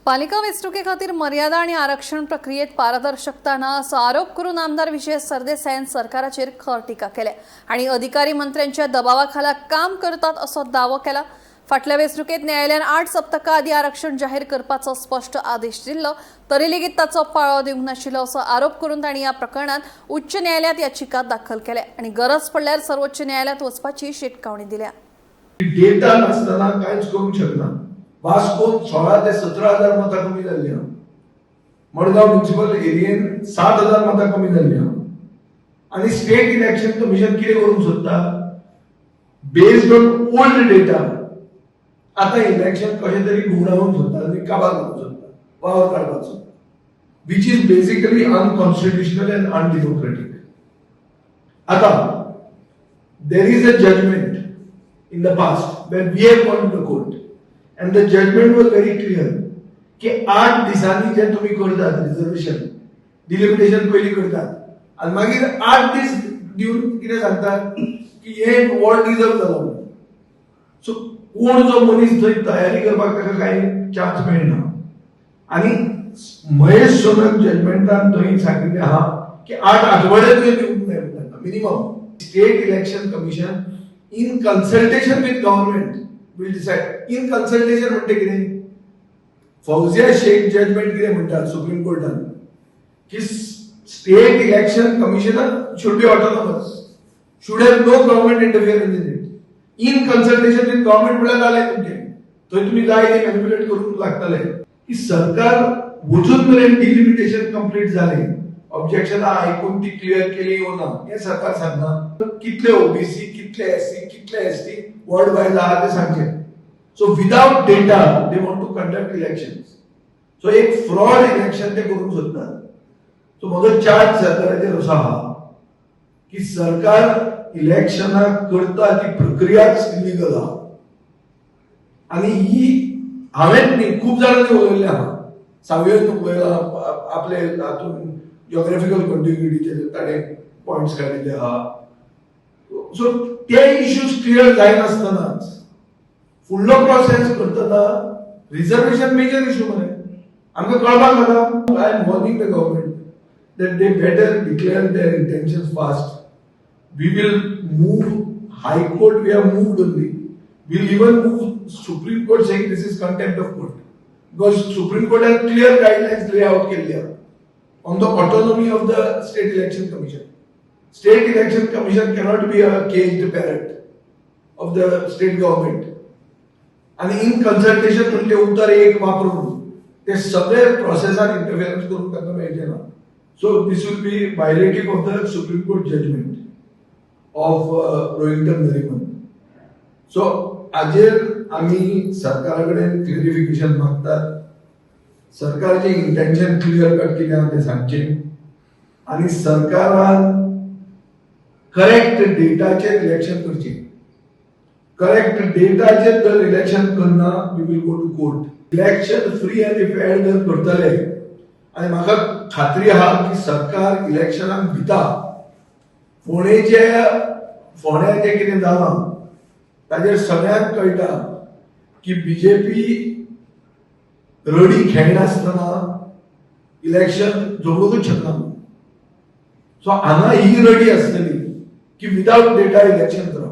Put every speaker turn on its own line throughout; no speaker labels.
पालिका वेंचणुके खातीर मर्यादा आनी आरक्षण प्रक्रियेत पारदर्शकता ना असो आरोप करून आमदार विजय सरदेसायान सरकाराचेर खर टिका केल्या आनी अधिकारी मंत्र्यांच्या दबावाखाला काम करतात असो दावो केला. फाटल्या वेंचणुकेत न्यायालयान 8 सप्तकां आदीं आरक्षण जाहीर करपाचो स्पश्ट आदेश दिल्लो, तरी लेगीत ताचो पाळो दिवंक नाशिल्लो असो आरोप करून तांणी ह्या प्रकरणात उच्च न्यायालयात याचिका दाखल केल्या आनी गरज पडल्यार सर्वोच्च न्यायालयात वचपाची शिटकावणी दिल्या.
डेटा नासतना कांयच करूंक शकना. वास्कोन 16 ते 17 हजार मतां कमी जाल्ली आहा. मडगांव म्युन्सिपल एरियेन 7,000 मतां कमी जाल्ली आहा. आनी स्टेट इलेक्शन कमिशन कितें करूंक सोदता? बेस्ड ऑन ओल्ड डेटा आतां इलेक्शन कशें तरी घुंवडावंक सोदता आनी काबार करूंक सोदता, वावर काडपाक सोदता, which is basically unconstitutional and undemocratic. आतां there is a judgment in the past when we have gone to the court and the judgment was very clear की 8 दिसांनी जे तुम्ही करतात रिझर्वेशन, डिलिमिटेशन पयलीं करतात आनी मागीर 8 दीस दिवन कितें सांगतात की हे वॉर्ड रिजर्व जालो म्हणून. सो कोण जो मनीस थंय तयारी करपाक ताका कांय चान्स मेळना. आनी महेश सोनक जजमेंटान थंय सांगिल्लें आहा की 8 आठवडे तुवें दिवंक जाय तांकां minimum. State Election Commission in consultation with government will decide. In consultation म्हणटे कितें? फौजिया शेख जजमेंट कितें म्हणटा सुप्रीम कोर्टान की State Election Commissioner should be autonomous, should have no government interference in it. In consultation with government म्हळ्यार जालें तुमचें. थंय तुमी जाय ते मॅनिप्युलेट करूंक लागतले की सरकार वचून मेरेन डिलिमिटेशन कंप्लीट जालें, ऑब्जेक्शनां आयकून ती क्लियर केली येवना हें सरकार सांगना. कितले ओबीसी, कितले एससी, कितले एसटी वॉर्ड वायज आहा ते सांगचे. So without data they want to conduct election. So एक फ्रॉड इलेक्शन ते करूंक सोदतात. सो म्हजो चार्ज सरकाराचेर असो आहा की सरकार इलेक्शनाक करता ती प्रक्रियाच इलिगल आहा. आनी ही हांवेंच न्ही, खूब जाणांनी उलयल्लें आहा. सावयन उलयला, आपले हातून जिओग्राफिकल कंटिग्युटीचेर ताणें पॉयंट्स काडिल्ले आहा. सो ते इश्यूज क्लियर जायनासतनाच फुडलो प्रोसेस करतना रिझर्वेशन मेजर इश्यू मरे, आमकां कळपाक जाता. I am warning the government that they better declare their intentions fast. We will move High Court, we have moved only. We'll even move Supreme Court, saying this is contempt of court. Because Supreme Court has clear guidelines lay out केल्ले आहा on the autonomy of the State Election Commission. State Election Commission cannot be a caged parrot of the state government. आणि in consultation म्हणटे उतर एक वापरून ते सगळे प्रोसेसात interference करून तांकां मेळचें ना. So this will be violative of the Supreme Court judgment of Rohinton Nariman. So हाजेर आमी सरकारा कडेन क्लिरिफिकेशन मागतात. सरकारचे इंटेन्शन क्लियर कट कितें आहा तें सांगचें आनी सरकारान करेक्ट डेटाचेर इलेक्शन करचें. करेक्ट डेटाचेर जर इलेक्शन करना, we will go to court. Election free आनी फेअर जर करतले, आनी म्हाका खात्री आहा की सरकार इलेक्शनाक भिता. फोंडेचे, फोंड्या जें कितें जालां ताजेर सगळ्यांक कळटा की बीजेपी रडी खेळनासतना इलेक्शन जोडूंकच शकना. सो हांगा ही रडी आसतली की विदाउट डेटा इलेक्शन करप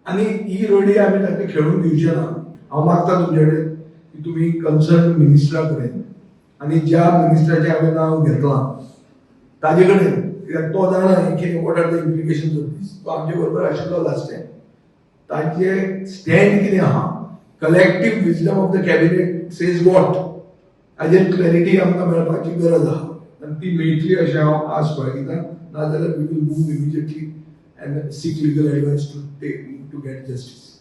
आनी ही रडी आमी तांकां खेळूंक दिवचे ना. हांव मागता तुमचे कडेन की तुमी कन्सर्न मिनिस्टरा कडेन आनी ज्या मिनिस्टराचें हांवें नांव घेतलां ताजे कडेन, कित्याक तो जाणा हें कितें, what are the implications of this. तो आमचे बरोबर आशिल्लो लास्ट टायम. ताजे स्टँड कितें आहा, collective wisdom of the cabinet says what, हाजेर क्लॅरिटी आमकां मेळपाची गरज आहा आनी ती मेळटली अशें हांव आस बाळगितां. नाजाल्यार we will move immediately and seek legal advice to take to get justice.